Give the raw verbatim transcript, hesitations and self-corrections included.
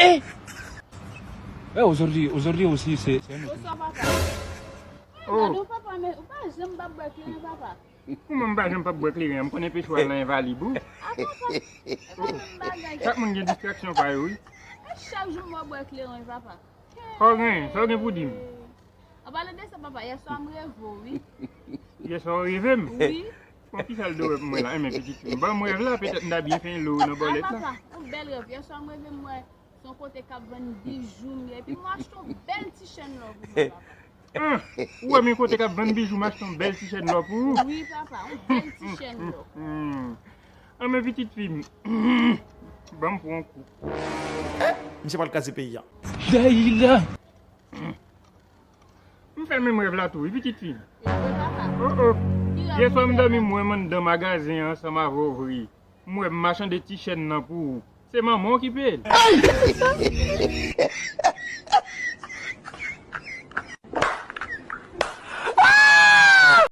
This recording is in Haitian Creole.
Eh! Eh, aujourd'hui, aujourd'hui aussi, c'est c'est un autre. Bonsoir, papa. Oh. Gade, papa, men ou pa janm pa bwè kleren, papa. Ou menm pa janm pa bwè kleren, m konnen pechwa lan envalib ou. A, papa, e pa menm bagay. Chak moun gen distraksyon pa yo, wi. E chak jou m wè bwè kleren, papa. Sa w gen, sa w gen pou di m? An palan de sa, papa, yè swa m reve w, wi. Yè swa w reve m? Wi. Bon, ki sa l dwe wè pou mwen la? Enmen pitit fi m. Ban m rèv la, petèt m ta byen fè lo nan A, bòlèt la. Papa, yon bèl rèv. Yè swa m reve m wè se yon kote k ap vann bijou m ye. Epi m achte yon bèl ti chèn lò pou mwen, papa. An, ou wè m yon kote k ap vann bijou, m achte yon bèl ti chèn lò pou ou. Wi, papa, yon bèl ti chèn lò. Hmm. Enmen pitit fi m. Ban m pran yon kou. Misye pral kraze peyi a. Dayila! M fè menm rèv la tou, wi, pitit fi m. E vre, papa. Oh, oh. Ki rèv Yè swa ou m fè, dòmi, papa? m wè m anndan magazen an ansanm avè w vre. M wè m machande ti chèn nan pou ou. Se manman w ki peye l.